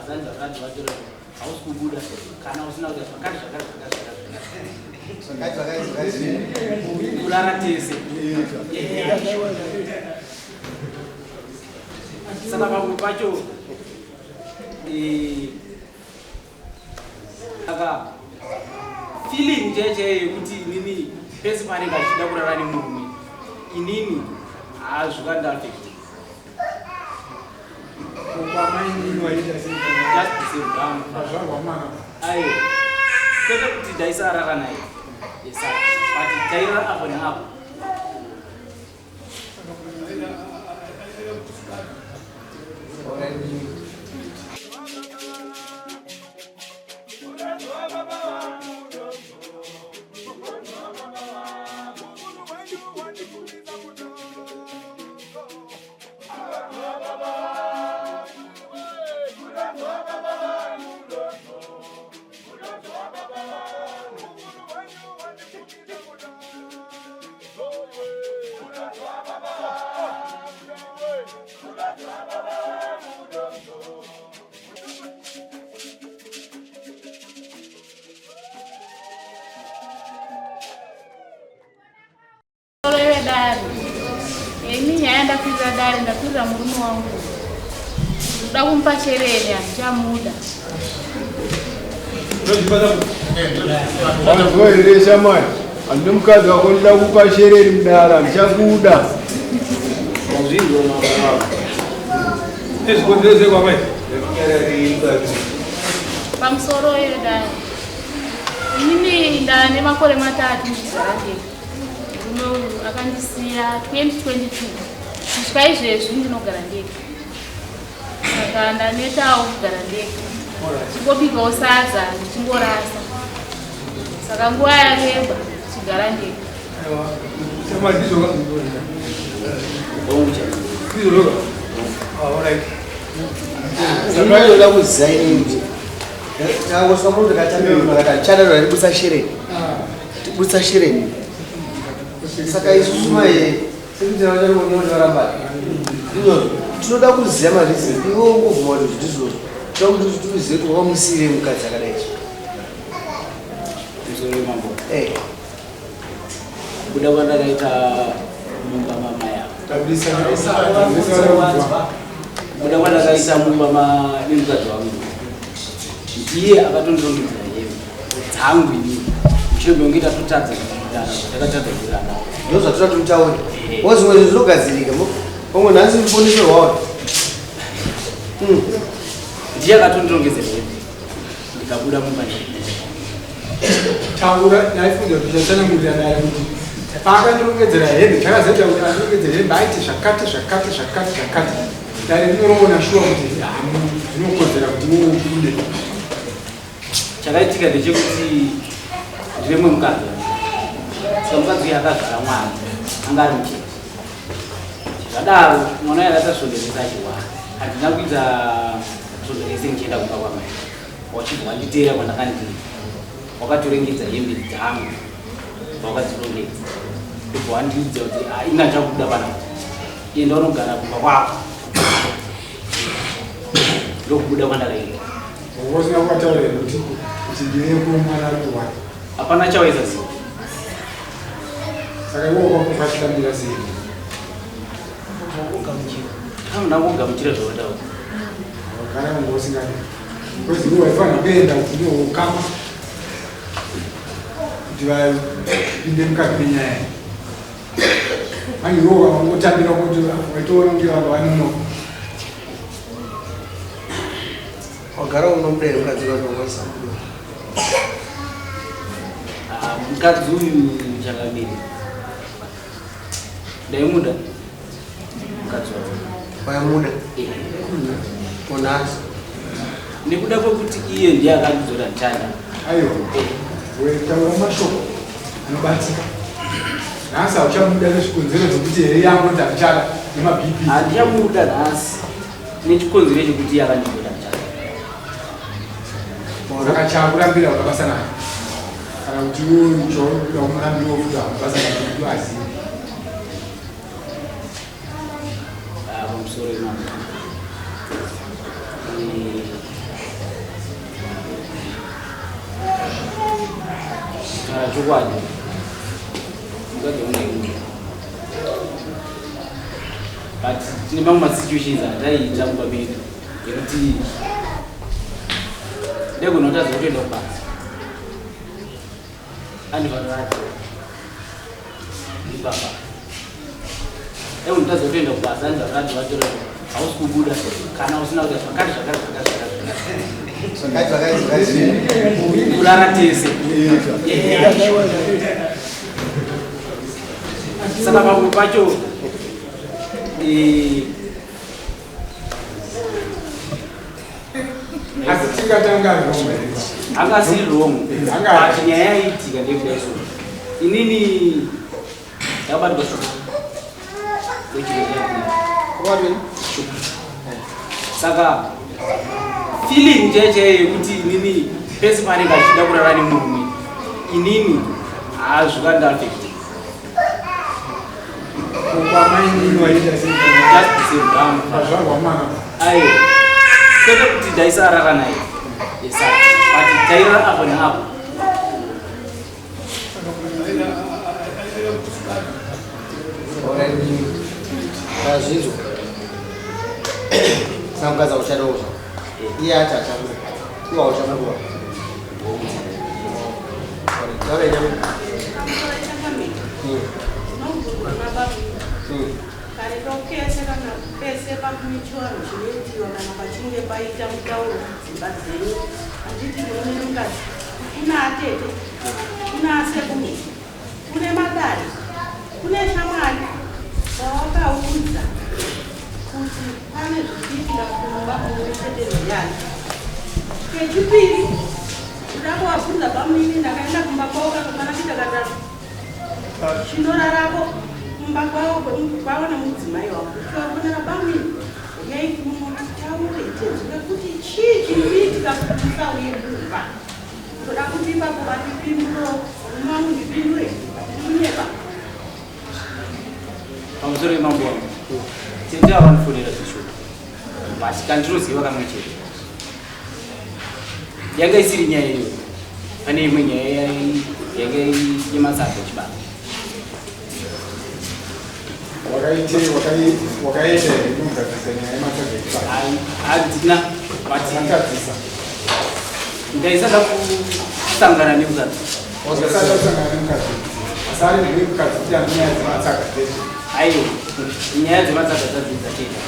Hazanzi vakadzi vacho hausi kubuda kana usina kuita zvakati zvakati zvakati zvakati zvakati. Kurara tese. Saka pamwe pacho eh, saka feeling chaiyo chaiyo yekuti inini pese paanenge achida kurara nemurume inini haazvikandiafect. Ayo kwete kuti ndaisarara naye yes, but tairara apo neapo. Wewe dare. Ini nyaya ndakwirira dare, ndakwirira murume wangu. Ndoda kumupa shereni, handichamuda. Wanzwa here shamwari? Handine mukadzi wako ndoda kupa shereni mudara, ndichakuda. Pamusoro here dare. Inini ndane makore matatu ndichigara ndega. Murume uyu akandisiya 2022 kusvika izvezvi ndinogara ndega, saka ndanetawo kugara ndega, ndichingobikawo sadza ndichingorasa, saka nguva yareba ndichigara ndega. Saka kuziva inini kuti takangosvika muno tikatambira vakati chadaro ributsa shereni. Tibutsa shereni. Saka isusu mai sekuti vachanonyoramba. Ndizvozvo. Tinoda kuziva mareasons. Iwe ungobvuma kuti ndizvozvo. Tinoda kuti tizive kuti wakamusiyirei mukadzi akadai so. Mzuri mambo. Eh. Kubuda kwandakaita mumba mamai avo. Kubuda kwandakaita mumba nemukadzi wangu. Ndiye akatondirongedzera hembe dzangu inini. Mushure mekunge tatotadza kuwirirana zvatakatadza kuwirirana. Ndozvatoda kuti mutaure. Wozi zvimwe zvinhu zvinogadzirika. Pamwe nhasi muponeso rwawo. Ndiye akatondirongedzera hembe. Ndikabuda mumba ndikabuda. Taura ndaifunga kuti chatsanangurira naye kuti paakandirongedzera hembe chakazoita kuti andirongedzere hembe aite zvakati zvakati zvakati zvakati. Dare rinoroona shuwa kuti zvinokodzera kuti iwe ubude. Chakaitika ndechekuti ndine mumwe mukadzi. Saka mukadzi uyu akazvara mwana anga ari mucheche. Zvadaro mwana uyu akaita svondo rese achirwara. Handina kuita svondo rese ndichienda kumba kwamai. Wachibva wanditeera kwandakandiri. Wakatorengedza hembe dzangu. Wakadzirongedza. Ndobva wandiudza kuti ah, ini handichakuda panapa. Enda unogara kumba kwako. Ndokubuda kwandakaita. Usina kuvataurira here kuti kuti ndine kumwana ari kurwara? Hapana chawaisa ziva. Saka iwe wakakufa chitambira sei? Hamuna kugamuchira zvawataura. Wakara wanga usingadi. Because iwe waifanira kuenda kuti ndiwo ukama kuti vapinde mukati menyaya. Manje iwe wakangotambira kuti waitoona kunge vanhu vanonoka. Wagara unomuda here mukadzi wako wasamuda? Ah, mukadzi uyu changamire ndaimuda mukadzi wako. Waimuda? Eh. Konasi. Nekuda kwekuti iye ndiye akandidzora ndichada. Aiwa. Wetaura mashoko anobatika. Nhasi hauchamuda nezvikonzero zvekuti here yangu handichada nemaBP. Handichamuda nhasi. Nechikonzero chekuti yakandigoda chake. Saka chakurambira una basa naye. Kana kuti iwe chaunoda kumurambira wokuti hauna basa naye kuti azive. Ah, pamusoro imambo. Eh, Pachokwadi mukadzi wangu ndaimuda, but tine mamwe masituations ataiita mumba medu ekuti ndegona kutadza kutoenda kubasa, andivanorati ndibaba ndegona kutadza kutoenda kubasa, andivanorati vatora hausi kubuda kana usina kuita zvakati zvakati zvakati zvakati zvakati zvakati zvakati. Kurara tese. Saka pamwe pacho Asi tingatanga wrong here? Anga asiri wrong. Anga- But nyaya yaiitika ndeyekudai, so inini ndakabatwa shuga Kwati? Saka feeling chaiyo chaiyo yekuti inini pese paanenge achida kurara nemurume, inini hazvikandiaffect. Kwamainini waita sei? Just the same drama. Pazvarwa mwana? Aiwa, kwete kuti ndaisarara naye yesa, but tairara apo neapo. Alright, tazvinzwa. Saka mukadzi auchadawo zvako, iye ati achamuda, iwe hauchamudiwa. Taura nyama. Tinobvunzwa nababa. Kare kese kana pese pakumichiwanhu chinoitiwa kana pachinge paita mutauro mudzimba dzenyu, handiti murume nemukadzi, kuna atete, kuna asekuru, kune madare, kune shamwari vawakaudza kuti pane zvichiitika kumba mumwe chete zviyani. Kechipiri, kuda kuvabvunza pamunini, ndakaenda kumba kwavo kakakwana kuita katatu, chinorarako kumba kwavo kwavo nemudzimai wavo, tichivafonera, "Pamwini, uyai kuno titaure tinzwe kuti chii chiri kuitika kuti musauye kumba." Toda kuti ipapo vatipinduro, murume wangu ndipindure tiri kunyepa. Pamusoro yemambo wangu, tete avanofonera zvishuwa, but kandinoziva kamwe chete yanga isiri nyaya iyoyo. Pane imwe nyaya yanga yematsaga echibaba. Wakaita here kunogadzirisa nyaya yematsaga echibaba? Handina, but Akagadzisa. Ndaisada kusangana nemukadzi. Usada kusangana nemukadzi, asi ari ndiwe mukadzi kuti ane nyaya dzematsaga dzeshe. Aiwa, nyaya dzematsaga dzadzidza chete,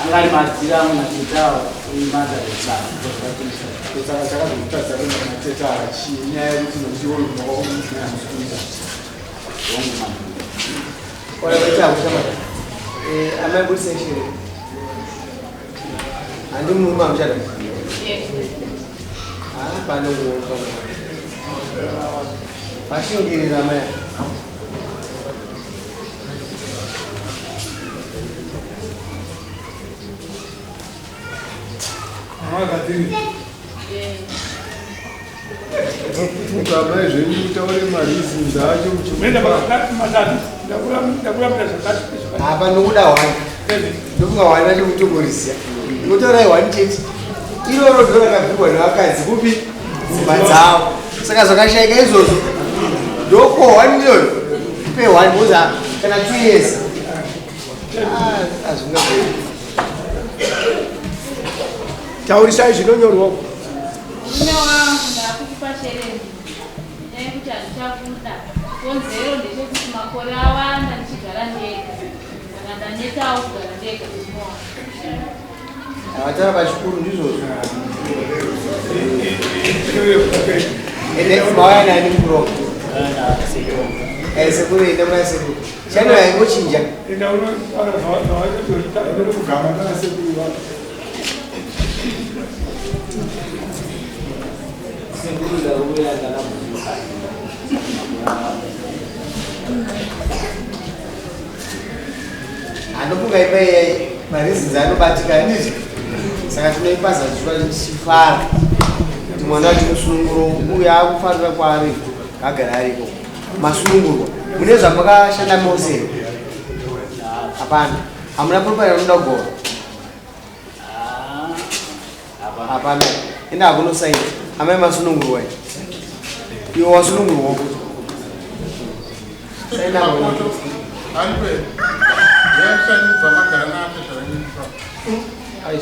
anga ari madzira amwe matetawo ematsaga echibaba. Saka chakazokutadza kuenda kumateta chinyaya yekuti nokuti iwe mudzimai hamusi kuita? Wangu mambo. Ora vaita. Amai, budisa shereni. Handi murume amuchada? Ah, pano kuonga. Pashingirira amai. Makadini? Mukamai zvenyu mutaure mareasons acho. Muenda. Muchimupa. Matatu ndakurambira zvakati zvakati. Apa nokuda one. Ndofunga one racho mutomborisiya. Ndikutaurai one chete. Iroro ndo rakabvirwa nevakadzi kupi? Dzimba dzavo. Saka zvakashaika izvozvo. Ndoko one iyoyo. Pe one because kana 2 years. Ah, hazvingabviri. Taurisai zvinonyorwa. Murume wangu, ndakukupa shereni neyekuti handichakuda. Konzero ndechekuti makore awanda ndichigara ndega, saka ndanetawo kugara ndega, murume wangu. Avatara pachikuru ndizvozvo. Ende mauya nani mukuronga? Sekuru, enda muna sekuru. Chano yaingochinja. Enda unotaura zvawachatoita kugama nanasekuru vako. Sekuru, ndauya ndakabvunza. Handofunga imba iyai mareasons anobatika, ndizvo. Saka tinoipa zazuva tichifara kuti mwana wacho musununguro uyo akufarira kwaari, agara ariko. Masunungurwa mune zvamakashanda mose here? Hapana, hamuna property yamunoda kugova? Hapana. Hapana. Enda hakunosaina. Amai, masunungurwa. Iwe wasunungurwa kuti. Aiwa.